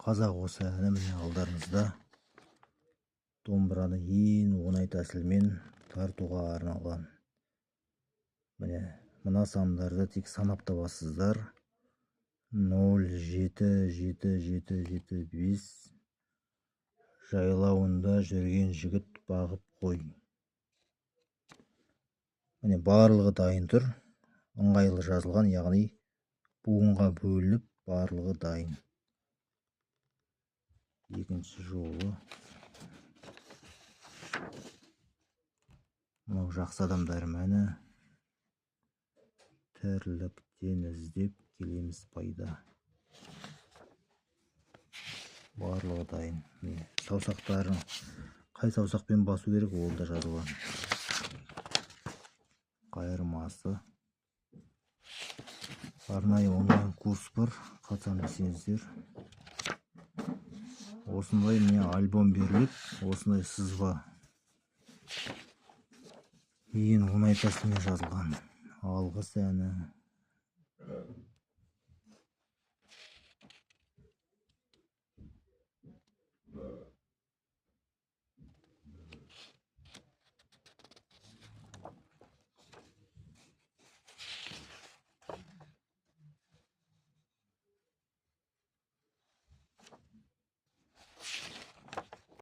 Қазақ осы әні міне алдарыңызда. Домбыраны ең оңай тәсілмен тартуға арналған. Міне, мына сандарды тек санап табасыздар. 0, 7, 7, 7, 7, 5. Жайлауында жүрген жігіт бағып қой. Міне, барлығы дайын тұр. Ыңғайлы жазылған, яғни буынға бөлініп, барлығы дайын. Екінші жолы. Мынау жақсы адамдар мәні. Тірліктен іздеп келеміз пайда. Барлығы дайын. Міне, саусақтарын қай саусақпен басу керек, ол да жазылған. Қайырмасы. Арнайы онлайн курс бар, қатысамын десеңіздер. Осындай міне альбом беріледі, осындай сызба. Ең оңай тәсілмен жазылған. Алғыс әні.